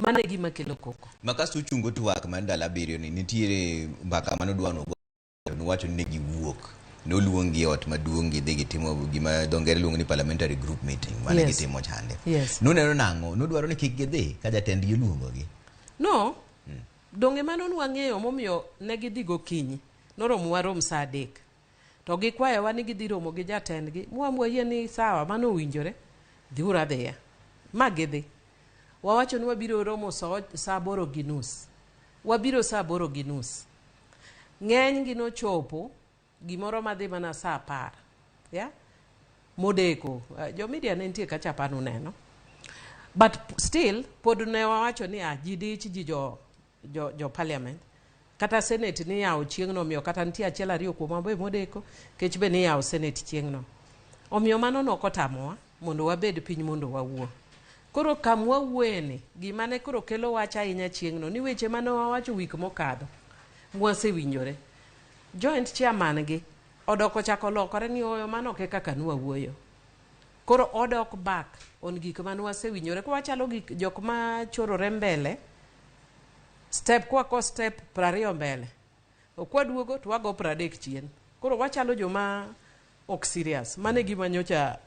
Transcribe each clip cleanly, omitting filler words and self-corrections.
Mano e gima kelo koko. Ma kasto uchungo twak mar ndalo 7 ni nitiere mbaka manodwa nogo to nuwacho ni ne giwuok noluongi e ot maduong' gidhi gitimo gima dho ngere luongo ni parliamentary group meeting mane gitimo chande. Nuneno nang'o? Nudwaro ni kik gidhi ka jatendgi oluongogi? No. Donge mano nwang'eyo momiyo ne gidhi gokinyi. Noromo warom saa 3. To gikwayowa ni gidhi romo gi jatendgi. Mwamwayie ni sawa, mano owinjore. Dhiuru adhiya. Ma gidhi. Wawacho ni wabiro romo saa 8:30. Wabiro saa 8:30. Ng'eny gi nochopo gimoro madhi mana saa 10. Yeah? Modeko. Jo media ne nitie kacha apani uneno. But still, pod ne wawacho ni ji dich ji jo parliament. Kata senate ni yawo chieng'no, omiyo kata nitie achiel ariyo kuomwa be modeko, kech be ni yawo senate chieng'no. Omiyo mano nokotamowa mondo wabed piny mondo wawuo. Koro kam wawuoye ni, gima ne koro kelo wach ahinya chieng'no, ni weche mane wawacho wik mokadho, mwasewinjore. Joint chairman gi odok ochako lokore ni oyo mano ok e kaka nwawuoyo. Koro odok back on gik mane wasewinjore. Koro wachalo gik jok ma chorore mbele, step kwa ko step 20 mbele. Ok waduogo to wago 30 chien. Koro wachalo joma ok serious. Mano e gima nyocha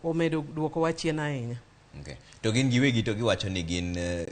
omedo duoko wa chien ahinya. Okay. To gin giwegi to giwacho ni gin